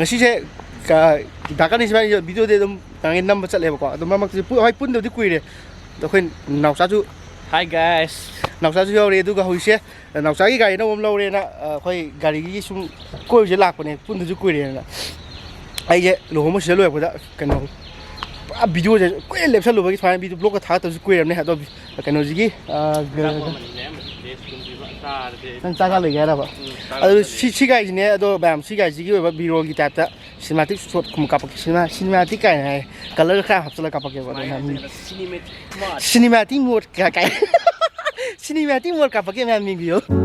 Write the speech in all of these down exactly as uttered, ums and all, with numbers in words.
ꯉꯁꯤꯁꯦ ꯀ-, ꯗꯥ ꯀꯅꯤꯁ ꯏꯕꯥꯅꯤ ꯚꯤꯗꯤꯑꯣꯗꯤ ꯑꯗꯨꯝ ꯉꯥꯡꯉꯦ ꯅꯝꯕ ꯆꯠꯂꯦꯕꯀꯣ꯫ ꯑꯗꯣ ꯃꯔꯛ ꯃꯔꯛꯇꯗꯤ ꯄꯨ-, ꯍꯣꯏ, ꯄꯨꯟꯗꯕꯗꯤ ꯀꯨꯏꯔꯦ꯫ ꯑꯗꯣ ꯑꯩꯈꯣꯏ ꯅꯥꯎꯆꯥꯁꯨ, Hi guys. ꯅꯥꯎꯆꯥꯁꯨ ꯌꯥꯎꯔꯦ꯫ ꯑꯗꯨꯒ ꯍꯧꯖꯤꯛꯁꯦ ꯅꯥꯎꯆꯥꯒꯤ ꯒꯥꯔꯤ ꯑꯅꯧꯕ ꯑꯃ ꯂꯧꯔꯦꯅ, ꯑ, ꯑꯩꯈꯣꯏ ꯒꯥꯔꯤꯒꯤ ꯁꯨꯝ ꯀꯣꯏꯔꯨꯁꯦ ꯂꯥꯛꯄꯅꯦ, ꯄꯨꯟꯗꯁꯨ ꯀꯨꯏꯔꯦꯅ꯫ ꯑꯩꯁꯦ ꯂꯨꯍꯣꯡꯕ ꯁꯤꯗ ꯂꯣꯏꯔꯛꯄꯗ ꯀꯩꯅꯣ, ꯄꯨꯔꯥ ꯚꯤꯗꯤꯑꯣꯁꯦ ꯀꯨꯏꯅ ꯂꯦꯞꯁꯜꯂꯨꯕꯒꯤ ꯁꯨꯃꯥꯏꯅ ꯚꯤꯗꯤꯑꯣ ꯕ꯭ꯂꯣꯒꯀ ꯊꯥꯒꯠꯇꯕꯁꯨ ꯀꯨꯏꯔꯕꯅꯦ꯫ ꯑꯗꯣ ꯀꯩꯅꯣꯁꯤꯒꯤ, ꯑ, ꯅꯪ ꯆꯥꯛ ꯆꯥ ꯂꯩꯒꯦ ꯍꯥꯏꯔꯕ? ꯑꯗꯣ ꯁꯤ, ꯁꯤ ꯒꯥꯔꯤꯁꯤꯅꯦ, ꯑꯗꯣ ꯃꯌꯥꯝ ꯁꯤ ꯒꯥꯔꯤꯁꯤꯒꯤ ꯑꯣꯏꯕ ꯕꯤꯔꯣꯜꯒꯤ ꯇꯥꯏꯞꯇ cinematic shot ꯀꯨꯝꯕ ꯀꯥꯞꯄꯛꯀꯦ꯫ Cinema, cinematic ꯀꯥꯏꯅ ꯍꯥꯏ, color ꯈꯔ ꯍꯥꯞꯆꯤꯜꯂꯒ ꯀꯥꯞꯄꯛꯀꯦꯕ꯫ ꯑꯗꯣ ꯃꯌꯥꯝ cinematic mode ꯀꯥꯏ, cinematic mode ꯀꯥꯞꯄꯛꯀꯦ, ꯃꯌꯥꯝ ꯌꯦꯡꯕꯤꯌꯨ꯫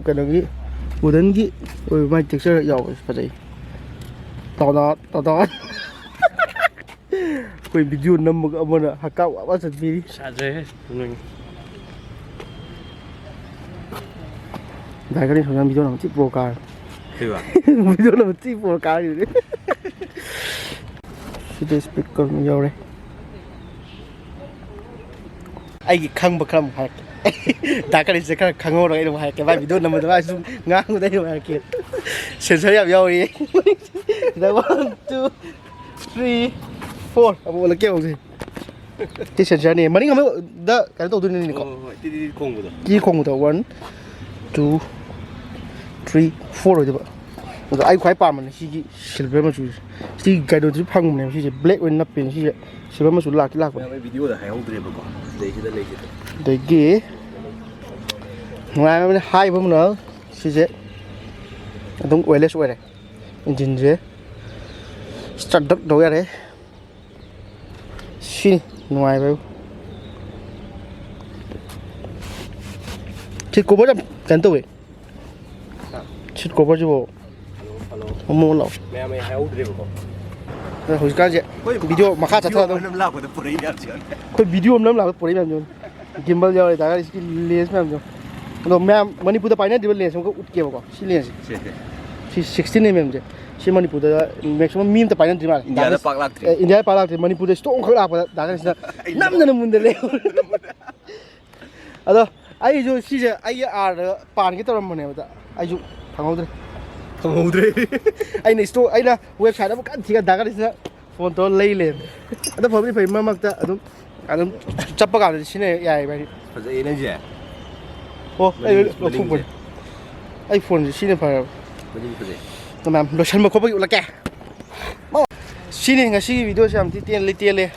ꯀꯩꯅꯣꯒꯤ woodenꯒꯤ ꯑꯣꯏꯕ ꯃꯥꯏ texture ꯌꯥꯎꯕꯁꯦ ꯐꯖꯩ꯫ ꯇꯥꯗꯥ, ꯇꯥꯗꯥ꯫ ꯑꯩꯈꯣꯏ ꯚꯤꯗꯤꯑꯣ ꯅꯝꯃꯒ ꯑꯃꯅ ꯍꯛꯀꯥ ꯋꯥ ꯋꯥ ꯆꯠꯄꯤꯔꯤ꯫ ꯁꯥꯖꯩꯍꯦ, ꯅꯣꯏ꯫ ꯗꯥꯏꯒꯔꯤ ꯁꯣꯝꯗ ꯚꯤꯗꯤꯑꯣ ꯅꯝꯕ ꯊꯤ ꯄ꯭ꯔꯣ ꯀꯥꯔꯦ꯫ ꯀꯩꯕ? ꯚꯤꯗꯤꯑꯣ ꯅꯝꯕ ꯊꯤ ꯄ꯭ꯔꯣ ꯀꯥꯔꯤꯕꯅꯤ꯫ ꯁꯤꯗ speaker ꯑꯃ ꯌꯥꯎꯔꯦ꯫ ꯑꯩꯒꯤ ꯈꯪꯕ ꯈꯔ ꯑꯃꯨꯛ ꯍꯥꯏꯔꯛꯀꯦ꯫ ꯗꯥ ꯀꯔꯤꯁꯦ ꯈꯔ ꯈꯪꯍꯧꯔꯒ ꯑꯩꯅ ꯑꯃꯨꯛ ꯍꯥꯏꯔꯛꯀꯦ, ꯃꯥꯏ ꯚꯤꯗꯤꯑꯣ ꯅꯝꯕꯗ ꯃꯥ ꯁꯨꯝ ꯉꯥꯡꯕꯗ ꯑꯩꯅ ꯑꯃꯨꯛ ꯍꯥꯏꯔꯛꯀꯦ꯫ ꯁꯦꯟꯁꯔ ꯌꯥꯝ ꯌꯥꯎꯔꯤ꯫ ꯁꯤꯗ ꯋꯥꯟ, ꯇꯨ, ꯊ꯭ꯔꯤ, ꯐꯣꯔ ꯑꯃꯨꯛ ꯑꯣꯜꯂꯛꯀꯦ ꯍꯧꯖꯤꯛ꯫ ꯁꯤ ꯁꯦꯟꯁꯔꯅꯤ꯫ ꯃꯅꯤꯡ ꯑꯃꯗ ꯀꯩꯅꯣ ꯇꯧꯗꯣꯏꯅꯤꯀꯣ꯫ ꯍꯣꯏ, ꯍꯣꯏ, ꯍꯣꯏ꯫ ꯇꯤ ꯇꯤ ꯇꯤ ꯈꯣꯡꯕꯗꯣ꯫ ꯇꯤ ꯈꯣꯡꯕꯗꯣ꯫ ꯋꯥꯟ, ꯇꯨ, ꯊ꯭ꯔꯤ, ꯐꯣꯔ ꯑꯣꯏꯗꯣꯏꯕ꯫ ꯑꯗꯣ ꯑꯩ ꯈ꯭ꯋꯥꯏ ꯄꯥꯝꯕꯅꯦ ꯁꯤꯒꯤ ꯁꯤꯜꯚꯔ ꯃꯆꯨꯁꯦ꯫ ꯁꯤ ꯀꯩꯅꯣꯗꯁꯨ ꯐꯪꯕꯅꯦ ꯁꯤꯁꯦ꯫ ꯕ꯭ꯂꯦꯛ ꯑꯣꯏꯅ ꯅꯞꯄꯦꯅꯦ ꯁꯤꯁꯦ꯫ ꯁꯤꯜꯚꯔ ꯃꯆꯨ ꯂꯥꯛꯇꯤ ꯂꯥꯛꯄꯅꯦ꯫ ꯃꯌꯥꯝ ꯑꯩ ꯚꯤꯗꯤꯑꯣꯗ ꯍꯥꯏꯍꯧꯗ꯭ꯔꯦꯕꯀꯣ꯫ ꯁꯤꯗꯩꯁꯤꯗ ꯂꯩꯁꯤꯗ꯫ ꯑꯗꯒꯤ ꯅꯨꯡꯉꯥꯏꯕ ꯑꯃꯅ ꯍꯥꯏꯕ ꯑꯃꯅ ꯁꯤꯁꯦ ꯑꯗꯨꯝ ꯋꯦꯌꯔꯂꯦꯁ ꯑꯣꯏꯔꯦ꯫ ꯏꯟꯖꯤꯟꯁꯦ ꯁ꯭ꯇꯥꯔꯠ ꯇꯧ ꯌꯥꯔꯦ꯫ ꯁꯤꯅꯤ ꯅꯨꯡꯉꯥꯏꯕ ꯍꯥꯏꯕꯨ꯫ ꯁꯤꯠ ꯀꯣꯚꯔ ꯌꯥꯝ ꯀꯩꯅꯣ ꯇꯧꯋꯦ꯫ ꯁꯤꯠ ꯀꯣꯚꯔꯁꯤꯕꯨ ꯍꯜꯂꯣ, ꯍꯜꯂꯣ꯫ ꯑꯃꯨꯛ ꯂꯥꯛꯑꯣ꯫ ꯃꯌꯥꯝ ꯑꯩ ꯍꯥꯏꯍꯧꯗ꯭ꯔꯦꯕꯀꯣ꯫ ꯑꯗꯣ ꯍꯧꯖꯤꯛꯀꯥꯟꯁꯦ ꯑꯩꯈꯣꯏ ꯚꯤꯗꯤꯑꯣ ꯃꯈꯥ ꯆꯠꯊꯔ ꯑꯗꯨꯝ ꯅꯝ ꯂꯥꯛꯄꯗ ꯄꯨꯔꯛꯏ ꯃꯌꯥꯝꯁꯦ꯫ ꯑꯩꯈꯣꯏ ꯚꯤꯗꯤꯑꯣ ꯑꯃ ꯅꯝ ꯂꯥꯛꯄꯗ ꯄꯨꯔꯛꯏ ꯃꯌꯥꯝꯁꯦ꯫ ꯒꯤꯝꯕꯜ ꯌꯥꯎꯔꯦ, ꯗꯥ ꯒꯥꯔꯤꯁꯤꯒꯤ ꯂꯦꯟꯁ ꯃꯌꯥꯝꯁꯦ꯫ ꯑꯗꯣ ꯃꯌꯥꯝ ꯃꯅꯤꯄꯨꯔꯗ ꯄꯥꯏꯅꯗ꯭ꯔꯤꯕ ꯂꯦꯟꯁ ꯑꯃꯈꯛ ꯎꯠꯀꯦꯕꯀꯣ꯫ ꯁꯤ ꯂꯦꯟꯁꯁꯦ꯫ ꯁꯦ, ꯁꯦ꯫ ꯁꯤ ꯁꯤꯛꯁꯇꯤꯟ ꯑꯦꯝ ꯑꯦꯝꯁꯦ꯫ ꯁꯤ ꯃꯅꯤꯄꯨꯔꯗ ꯃꯦꯛꯁꯤꯃꯝ ꯃꯤ ꯑꯝꯇ ꯄꯥꯏꯅꯗ꯭ꯔꯤ ꯃꯥꯜꯂꯦ꯫ ꯏꯟꯗꯤꯌꯥꯗ ꯗꯥ ꯒꯥꯔꯤꯁ-, ꯄꯥꯛ ꯂꯥꯛꯇ꯭ꯔꯤ꯫ ꯑꯦ, ꯏꯟꯗꯤꯌꯥꯗ ꯄꯥꯛ ꯂꯥꯛꯇ꯭ꯔꯤ꯫ ꯃꯅꯤꯄꯨꯔꯗ ꯏꯁꯇꯣꯛ ꯑꯃꯈꯛ ꯂꯥꯛꯄꯗ ꯗꯥ ꯒꯥꯔꯤꯁꯤꯅ ꯑꯩ ꯅꯝꯗꯅ ꯃꯨꯟꯗ ꯂꯩꯍꯧꯔꯦ꯫ ꯑꯗꯣ ꯑꯩꯁꯨ ꯁꯤꯁꯦ ꯑꯩꯒꯤ ꯑꯥꯔꯗ ꯄꯥꯟꯒꯦ ꯇꯧꯔꯝꯕꯅꯦꯕ, ꯑꯗ ꯑꯩꯁꯨ ꯐꯪꯍꯧꯗ꯭ꯔꯦ꯫ ꯐꯪꯍꯧꯗ꯭ꯔꯦ꯫ ꯑꯩꯅ ꯏꯁꯇꯣꯛ, ꯑꯩꯅ ꯋꯦꯕꯁꯥꯏꯠ ꯑꯃ ꯀꯟꯅ ꯊꯤꯒꯠ ꯗꯥ ꯒꯥꯔꯤꯁꯤꯅ ꯐꯣꯟ ꯇꯧꯔ ꯂꯩ ꯂꯩꯔꯝꯃꯦ꯫ ꯑꯗꯣ ꯐꯕꯨꯗꯤ ꯐꯩ, ꯃꯔꯛ ꯃꯔꯛꯇ ꯑꯗꯨꯝ, ꯑꯗꯨꯝ ꯆꯠꯄ ꯀꯥꯟꯗꯗꯤ ꯁꯤꯖꯤꯟꯅ ꯌꯥꯏꯌꯦꯕ ꯍꯥꯏꯗꯤ꯫ ꯐꯖꯩꯌꯦ ꯅꯪꯁꯦ꯫ ꯑꯣ, ꯑꯩ ꯃꯅꯤꯡ-, ꯂꯧꯊꯣꯛꯄꯅꯤ꯫ ꯃꯅꯤꯡꯁꯦ꯫ ꯑꯩ ꯐꯣꯟꯁꯦ ꯁꯤꯅ ꯐꯔꯕ꯫ ꯃꯅꯤꯡ ꯐꯖꯩ꯫ ꯃꯌꯥꯝ ꯂꯣꯏꯁꯟꯕ ꯈꯣꯠꯄꯒꯤ ꯎꯠꯂꯛꯀꯦ꯫ ꯁꯤꯅꯤ ꯉꯁꯤꯒꯤ ꯚꯤꯗꯤꯑꯣꯁꯦ ꯌꯥꯝ ꯊꯤ ꯇꯦꯜꯂꯤ, ꯇꯦꯜꯂꯦ꯫